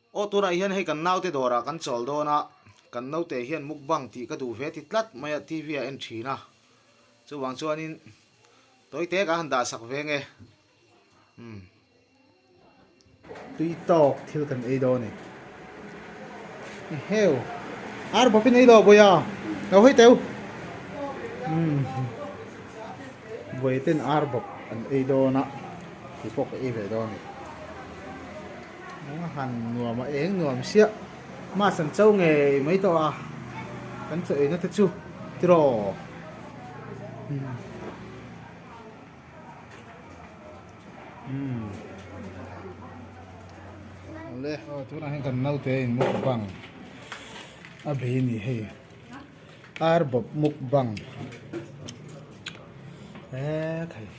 Aw tunah hian hei kan naute dawrah kan chawl dawn a, kan naute hian mukbang tih ka duh ve ti tlat mai a TV ah en thin a, chuvang chuanin tawite ka han dah sak ve nge. Umm. Tui tawk thil kan ei dawn a ni. Eheu. Ar bawp in ei lo Bawiha. Lo hawi teu. Umm. Bawiha ten ar bawp an ei dawn a, kei pawh ka ei ve dawn a ni. A han nuam a eng nuam siah mass an cho ngei mai tawh a kan chaw eina te chu tiraw umm awle aw tunah hian kan naute in mukbang a bei a ni hei ar bawp mukbang ekhai.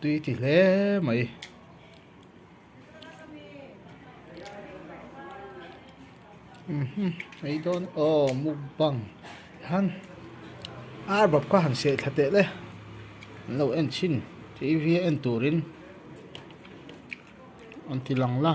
Tui ti hle mai. Ei dawn aw mukbang han ar bawp kha han seh thla teh le an lo en thin tv a en turin an ti lang la.